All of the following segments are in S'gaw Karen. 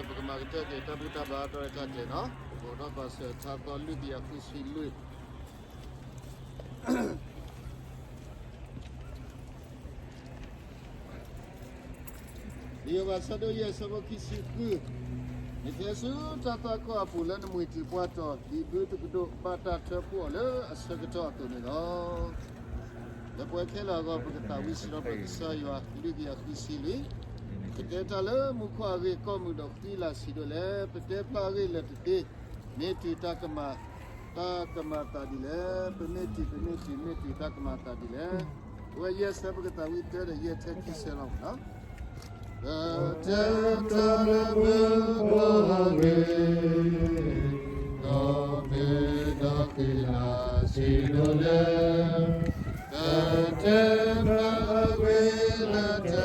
ပကမၤကတၢၢ်က့ၤတၢ်ဘူၣ်တၢ်ဘါဒီးတၢ်ကျဲၤနီၤ, ပကအိးထီၣ်ပာ်စၢၤထါသီလွံၢ်ကယၤဃုဆံလွံၢ် လံာ်ယိၤဘး အဆၢဒိၣ်ယဲၢ် အဆၢဖိခံဆံဃု, နကဟဲဆူတၢ်သွၣ်ခီၣ်အပူၤလၢနမှံၤတံၤပှၢ်တီၤ ဒ်ဘုတကဒိၣ်ဘၣ်တၢ်ထၢဖှိၣ်အီၤလၢအဆၢကတီၢ်အသိးန့ၣ်လီၤ. လၢပဝဲခဲလၢာ်အဂီၢ် ပကသးဝံၣ်စံးထီၣ်ပတြၢၤကစၢ်ယွၤ လွံၢ်ကယၤဃုဆံလွံၢ်, ပကတဲတၢ်လၢမူခိၣ်အဂ့ၢ် ကီၢ်မုၢ်ဒီးဃံလၤဆံးဒိၣ်လဲၣ်, ပတဲဖျါအဂ့ၢ်လၢာ်တသ့, မ့ၢ်တုၤတၢ်ကမၤ တၢ်ကမၤသးဒ်လဲၣ်, ပမ့ၢ်တုၤ ပမ့ၢ်တုၤ မ့ၢ်တုၤတၢ်ကမၤသးဒ်လဲၣ်. ပဝဲယဲၢ်ဆၢ ပကသးဝံၣ်တၢ်ဒီးယဲၢ်ထဲခံဆၢလီၤမးနီၤ. ပတဲတၢ်လၢမူခိၣ်အဂ့ၢ် ကီၢ်မုၢ်ဒီးဃံလၤဆံးဒိၣ်လဲၣ်, ပတဲဖျါအဂ့ၢ်လၢာ်တသ့, မ့ၢ်တုၤတၢ်ကမၤသးဒ်လဲၣ်. ပမ့ၢ်တုၤ,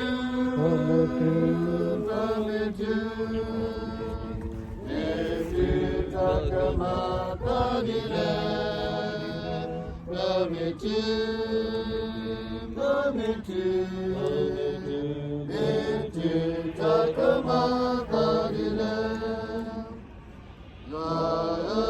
ပမ့ၢ်တုၤ, မ့ၢ်တုၤတၢ်ကမၤသးဒ်လဲၣ်. ပမ့ၢ်တုၤ, ပမ့ၢ်တုၤ, မ့ၢ်တုၤတၢ်ကမၤသးဒ်လဲၣ်. ယွၤဧၢ,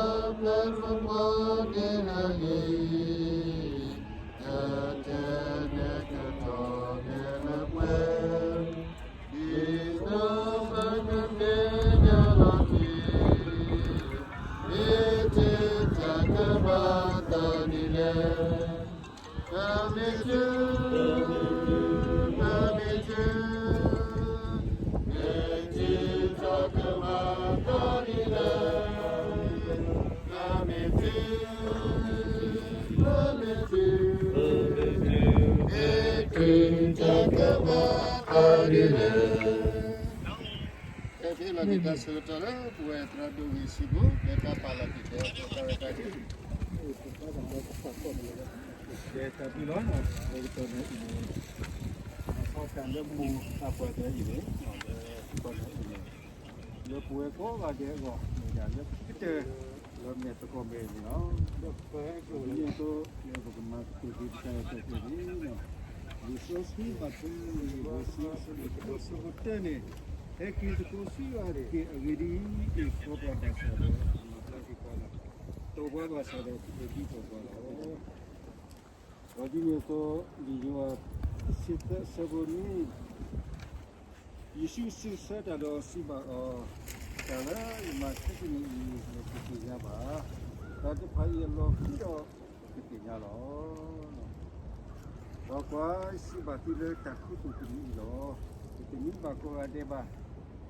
ပျဲပပှၤန့ၣ်လၢအဂ့ၤ, တတဲနဲကတီၢ်နဲလၢပှဲၤ, ဒ်သိးပကသ့ၣ်ညါလီၤတ့ၢ်, မ့ၢ်တုၤတၢ်ကမၤသးဒ်လဲၣ်. ပမ့ၢ်တုၤ, ပမ့ၢ်တုၤ, မ့ၢ်တုၤတၢ်ကမၤသးဒ်လဲၣ်. ပမ့ၢ်တုၤ, ပမ့ၢ်တုၤ, မ့ၢ်တုၤတၢ်ကမၤသးဒ်လဲၣ်. ဖဲလီၤက့ၤတၢ်ဆၢကတီၢ်လၢပဝဲသရၣ်ဒိၣ်ဂ့ၤဆံးဖိ လၢတၢ်ပာ်လီၤက့ၤတဲအီၤတၢ်ရဲၣ်တၢ်ကျဲၤ ကဲတၢ်ဘျုးလီၤ. လၢကတီၢ်န့ၣ်အံၤန့ၣ် အဖီတၢ်လၢမူအပှၤတဲအံၤန့ၣ် လၢကတီၢ်န့ၣ်အံၤန့ၣ် လၢပဝဲကိးဂၤဒဲးအဂီၢ် မ့ၢ်ဒၣ်လၢခံကတၢၢ် လၢမဲာ်သကိးမဲာ်န့ၣ်လီၤ. ဒ်န့ၣ်အသိး လၢပကမၤကတၢၢ်က့ၤပတၢ်ရဲၣ်တၢ်ကျဲၤန့ၣ် လံာ်စီဆှံဘၣ်ထွဲ လံာ်စီဆှံ အဆၢဒိၣ်တဆၢဖိတၢန့ၣ် ဟဲက့ၤသကိးဆူယွၤတက့ၢ်. အဂ့ၢ်ဒ်အံၤ, အ့ၣ်ခီပှၤဘၣ်ဆၣ်ဒီး မၤဘျါက့ၤပှၤလီၤ. တီၢ်ပှၤဘၣ်ဆၣ်ဒီး ကအဲၣ်ဒိးတီၢ်ပှၤလီၤ. ဒီးဒ်န့ၣ်အသိး လံာ်ယိၤဟၣ် အဆၢသၢ အဆၢဖိနွံ ယ့ၣ်ၡူးစံးဆၢတၢ်ဒီးစံးဘၣ်အီၤ, တၢ်လၢယမၤခဲကနံၣ်အံၤ နတသ့ၣ်ညါဘၣ်. တၢ်တဖၣ်အံၤအလီၢ်ခံဒီး နကသ့ၣ်ညါလီၤ. ဒီးကွၢ်, ယစံးဘၣ်သုလၢတၢ်ခူသူၣ်တမံၤအံၤလီၤ. ယတမံဘၣ်ကိးဂၤဒဲးဘၣ်.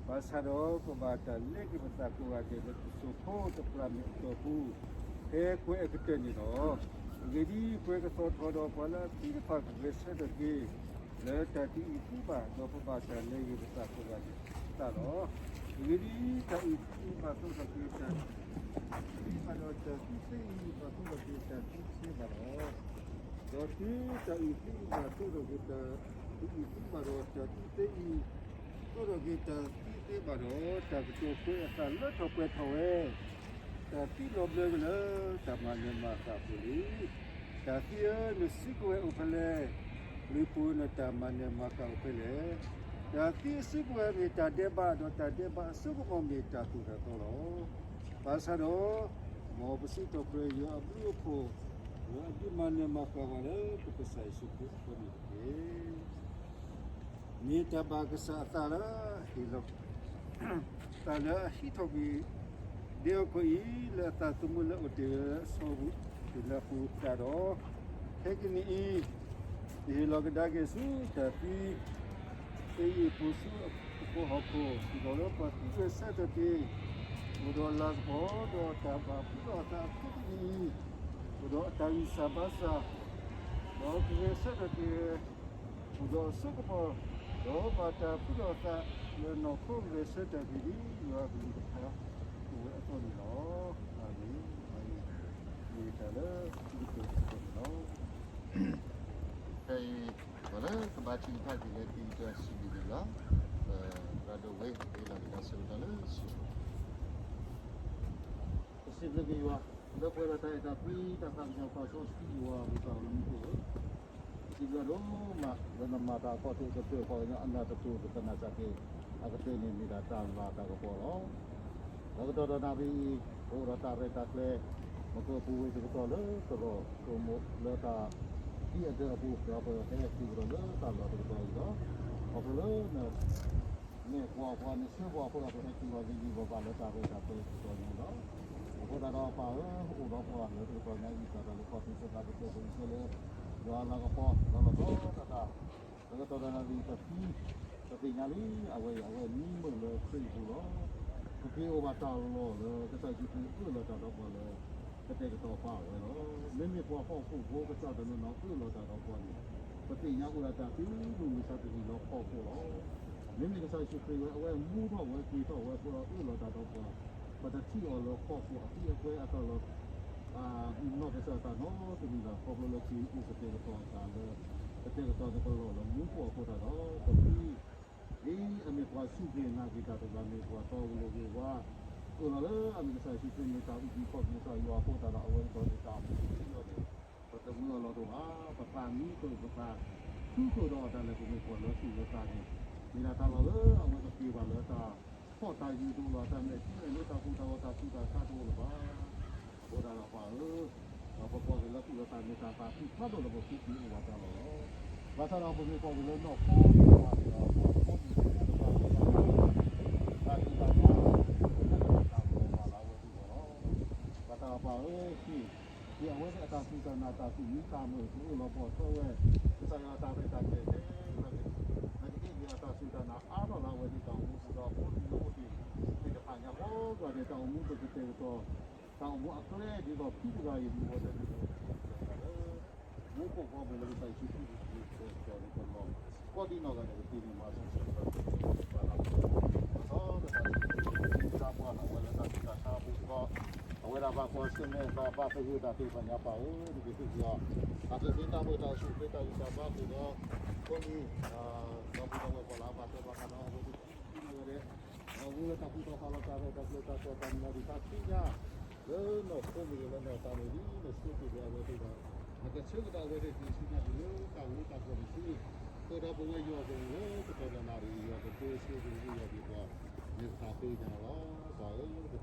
ဘၣ်ဆၣ်ဒီးပဘၣ်တၢ်လဲက့ၤပသးကိးဂၤဒဲးလၢပစိာ်ဖိတပျၢ်မ့ၢ်အတီၢ်ပူၤ ဖဲကွဲးအကတၢၢ်န့ၣ်လီၤ. အဂ့ၢ်ဒ်အံၤ, ပှၤကသီၣ်ထီၣ်ဒီးပှၤလၢအသံတဖၣ်ကဂဲၤဆၢထၢၣ်က့ၤ လၢတၢ်တအုးသံဘၣ်, ဒီးပဘၣ်တၢ်လဲၤဂ့ၤပသးကိးဂၤဒဲးသတးလီၤ. အဂ့ၢ်ဒ်အံၤ, တၢ်အုးသံဘၣ်သိးထီၣ်က့ၤတၢ် သံဘၣ်ဒီးတၢ်သံသ့အံၤ ဘၣ်သိးထီၣ်က့ၤတၢ်သံသ့ဘၣ်လီၤ. ဒီးတုၤတၢ်အုးသံအံၤဘၣ်သိးထီၣ်က့ၤတၢ် တအုးသံဘၣ်ဒီးတၢ်သံသ့အံၤ သိးထီၣ်က့ၤတၢ်သံသ့ဘၣ်ဒီး တၢ်ကတိၤကွဲးအသးလၢထီၣ်ပှဲၤထီၣ်ဝဲ တၢ်သံလီၤဘျၢက့ၤလၢတၢ်မၤနၢၤမၤဃၣ်အပူၤလံ. တၢ်သံဧၢ, နစုကဝဲၤအိၣ်ဖဲလဲၣ်, ပျုၤပူၤနတၢ်မၤနၢၤမၤဃၣ်အိၣ်ဖဲလဲၣ်. တၢ်သံအစုကဝဲၤမ့ၢ်တၢ်ဒဲးဘး, ဒီးတၢ်ဒဲးဘးအစိကမီၤမ့ၢ်တၢ်သိၣ်တၢ်သီလီၤ. ဘၣ်ဆၣ်ဒီး ပ မ်ပစံးထီၣ်ပတြၢၤယွၤအဘျုးအဖှိၣ်, ယွၤအဒုးမၤနၢၤမၤဃၣ်ပှၤလၢပကစၢ်ယ့ၣ်ၡူးခရံာ်အဃိန့ၣ်တက့ၢ်. မ့ၢ်တၢ်ဘၣ်ကစၢ်အသးလၢအဟ့ၣ်လီၤ, တၢ်လၢအဟံးထီၣ်ကွံာ် ဒဲအီၤခီၣ်အံၤ လၢအသးသမူလၢအိၣ်တ့ၢ်လၢအဆိပူၤ တုၤလၢအပူၤဃာ်ဒီး, ခဲကနံၣ်အံၤ, ယဟ့ၣ်လီၤကဒါက့ၤဆူတၢ်သံ သ့ၣ်အံၤပူၤဆူအကပိာ်ဟီၣ်ခိၣ် စ့ၢ်ကီးလၢပှၤသူဂဲၤဆၢထၢၣ်က့ၤ အိၣ်ဒီးအလၤကပီၤ ဒီးတၢ်ဘၣ်ဖှူထီၣ်အသးအခဲကနံၣ်အံၤ, အိၣ်ဒီးအတၢ်ဂံၢ်စၢ်ဘါစၢ်, ဒီးကဂဲၤဆၢထၢၣ်က့ၤ အိၣ်ဒီးအစိကမီၤ, ဒီးဘၣ်တၢ်ဖှူထီၣ်အသးလၢနီၢ်ခိဂဲၤဆၢထၢၣ်က့ၤဒ် ယွၤအကလုၢ်ကထါအိၣ်ဝဲအသိးန့ၣ်လီၤ. အၤမ့ၣ်. မ့ၢ်တၢ်လၢသုကပၢၤကတၢၢ်န့ၣ်လီၤ. ခဲအံၤ ပှၤလၢကဘါထုကဖၣ်က့ၤလၢခံကတၢၢ်စံးဘျုးက့ၤယွၤ, သရၣ်ဒိၣ်ဝ့ၢ် ဟ့ၣ်လီၤက့ၤတၢ်ဆၢကတီၢ်လၢ ပစံးဘျုးက့ၤယွၤ လၢပှဲၤဒီးတၢ်အဲၣ်တၢ်ကွံ တၢ်သးကညီၤပာ်စီဆှံယွၤ ပကစၢ်လၢမူခိၣ်ဧၢ, စံးဘျုးဒိၣ်မး လၢနမၤတၢ်အခီၣ်ထံးကတၢၢ် ပှၤကညီအနၢ်တပၢၢ် ကသနာ်က့ အကတၢၢ်န့ၣ်မ့ၢ်ဒၣ်တၢ်လၤတၢ်ကပီၤလီၤ. လၢကတီၢ်ဒီးနၣ်ရံၣ်အံၤ ပအိၣ်ဒီးတၢ်ရဲၣ်တၢ်ကျဲၤ မ့ၢ်ကပူၤဝဲတကတီၢ်လၢကရီၢ်ကမိၣ်လၢတၢ် ဒ်အဒၢးအပူၤ ဒီးပဟဲတုၤကဒီးလၢတၢ်လီၢ်တကတီၢ်အံၤလီၤ. ခီဖျိလၢ နဲၣ်ပှၤ ပှၤန့ၣ်ဆှၢပှၤအဃိဒီး ပဟဲတုၤလီၤလၢယံၤဘၣ်ဘၣ်လၢတၢ်ရဲၣ်တၢ်ကျဲၤတကတီၢ်န့ၣ်လီၤ. အဃိသတးဒီးပၢ်ဧၢ အိၣ်ဒီးပှၤလၢတကတီၢ်ညါအံၤ တၢ်လၢခီၣ်ထံးသ့ၣ်တဖၣ် ပတဲပူၤဆှၢလၢ ယွၤအလၤကပီၤ ဒီးလီၤဆီဒၣ်တၢ် လၢကတီၢ်ဒီးနၣ်ရံၣ်တသံ ပသ့ၣ်ညါလံ အဝဲအံၤ အဝဲမံမုာ်လၢခရံာ်အပူၤလီၤ. ပက့ၤအိၣ်ဘၣ်တၢ်လီၢ်လၢ ကစၢ်ယ့ၣ်ၡူးခရံာ်အၢၣ်လီၤတၢ်ဒီးပှၤလၢ ကတဲာ်ကတီၤပာ်ဝဲလီၤ. မ့မ့ၢ်ပှၤဟီၣ်ခိၣ်ဖိကစၢ်တနီၤနီၤ အၢၣ်လီၤတၢ်ဒီးပှၤန့ၣ် ပသ့ၣ်ညါအိၣ်ဒၣ်တၢ်တုၤမုၢ်မဆါတနံၤလၢဟီၣ်ခိၣ်လီၤ. မ့မ့ၢ်ကစၢ်ယ့ၣ်ၡူးခရံာ်ဝဲ အဝဲမူထီၣ်ဝဲက့ၤထီၣ်ဝဲအဃိဒီးအၢၣ်လီၤတၢ်ဒီးပှၤ ပတထံၣ်အီၤလၢဟီၣ်ခိၣ်အသံအကွဲအတၢ်လီၢ် နီၢ်ကစၢ်တၢ်နီတမံၤဘၣ် ခီဖျိလၢခရံာ်အိၣ်ကတဲာ်ကတီၤအသးလၢ ကတဲာ်ကတီၤန့ၢ်ပလီၢ်လၢမူခိၣ်အဃိသတးဒီး ပမ့ၢ် ဒ်အမ့ၢ်ပှၤစူၢ်က့ၤနာ်က့ၤတၢ်တဂၤ မ့ၢ်ပှၤတီပလိၤဂ့ၤဝါ အၢၣ်လီၤလၢအမ့ၢ်ကစၢ်ယ့ၣ်ၡူးခရံာ်မ့ၢ်တၢ်အုၣ်က့ၤခီၣ်က့ၤကစၢ်ယွၤအဃိသတးဒီး အဝဲတတီၤန့ၣ်တၢ်အိၣ်မူအံၤန့ၣ် ပတမုာ်အလီၢ်တအိၣ်ဘၣ်, ပသးမံခိၣ် ပသးခုခိၣ်ဒီးတၢ်လဲၤပမ့ၢ်ပှၤလၢသူၣ်လၢသးန့ၣ် မ့ၢ်ဒၣ်တၢ်လီၢ်လၢအဝဲကက့ၤဘၣ်လၢတၢ်ဖှီၣ်တၢ်ယာ်တအိၣ်လီၤ, တၢ်မဲာ်ထံမဲာ်နိ တၢ်ကူၣ်တၢ်ဂီၤတၢ်ဆူးတၢ်ဆါတအိၣ်လၢၤဘၣ်. အဃိသတးဒီးပၢ်ဧၢ, ဒီးပကွၢ်က့ၤလၢသူၣ်လၢသးန့ၣ် တၢ်သးခုဖးဒိၣ်လၢပဃုက့ၤအိၣ်ဘၣ်တၢ်လီၢ်လီၤ. ဘၣ်ဆၣ်ဒီးပမ့ၢ်ကွၢ်က့ၤလၢနီၢ်ခိန့ၣ် ပှၤန့ၣ်ဒီး ပှၤတဖၣ်န့ၣ် တၢ်ဂ့ၢ်တၢ်ဘါ တၢ်ဂ့ၢ်တၢ်ဘါလၢအဝဲသ့ၣ်အဂီၢ်လီၤ. ဘၣ်ဆၣ်ဒီးပၢ်ဧၢ, ဟ့ၣ် ဟ့ၣ်အဝဲသ့ၣ်အတၢ်စူၢ်တၢ်နာ် တၢ်သူၣ်မံသးမုာ် ကအိၣ်လီၤပိာ်ထွဲဝဲ ကစၢ်ယွၤအတၢ်ရဲၣ်တၢ်ကျဲၤ နကဟ့ၣ်က့ၤအတၢ်စူၢ်တၢ်နာ်အါထီၣ်လၢအဝဲသ့ၣ်တၢ်အိၣ်မူပူၤဒီး ဖိလံၤလၢအိၣ်တ့ၢ်သ့ၣ်တဖၣ်ညါ ကိးဂၤဒဲး တၢ်အိၣ်မူပကတဲာ်ကတီၤ တၢ်အိၣ်မူအကျဲဒ်သိးဖံတဂၤအံၤ မုၢ်ဂီၤတနံၤန့ၣ် လၢ မူခိၣ်ဘီမုၢ်လၢကစၢ်ယ့ၣ်ၡူးခရံာ်အမံၤ ကတဲာ်ကတီၤန့ၢ်ပလီၢ် ကိးဒံနီၢ်ဂၤဒဲး ကသ့န့ၢ်မၤစၢၤစၢၤပှၤ ပှၤလၢ ဒီးတၢ်စံးတၢ်ပှၢ်န့ၣ် အဝဲလၢတၢ်ဆူးတၢ်ဆါအပူၤဒီး အဝဲဒၣ်ဘၣ်ကွၢ်ဆၢၣ်မဲာ်ဘၣ် ဘၣ်သဂၢၢ်တၢ်သ့ၣ်တဖၣ်ညါ ပၢ်ဧၢ, နကဟ့ၣ်က့ၤအီၤ တၢ်သူၣ်ဖှံသးမုာ် တၢ်အိၣ်ဆူၣ်အိၣ်ချ့ တၢ်ဂံၢ်တၢ်ဘါဃုာ်ဒီး ဖိလံၤ ဒီပုၢ်ဒီဝဲၢ်ပှၤလၢအဘၣ်ထွဲဘၣ်ဃးဒီးအဝဲသ့ၣ် အဝဲတၢ်ကူၣ်တၢ်ဖးလီၤ တၢ်ရဲၣ်တၢ်ကျဲၤ တၢ်ကီတၢ်ခဲ တၢ်ဆူညါ လၢနီၢ်ခိမ့ၢ်ဂ့ၤ လၢနီၢ်သးမ့ၢ်ဂ့ၤ နဆှၢက့ၤလၢအဝဲသ့ၣ်ဒီး နကဆၢကတီၢ်အဝဲသ့ၣ် ဆူညါက့ၤလၢတၢ်ဂ့ၤတၢ်ကီန့ၣ်ဆူ ဃုာ်ဒီးပဝဲယွၤကလုၢ်လၢ ကတီၢ်ဒီးနၣ်ရံၣ် ယွၤကပၢဆှၢက့ၤဝဲယွၤကပၢ မ့ၢ်ပတၢ်ဃ့ကညးလီၤ ပၢ်ဧၢ, ကတီၢ်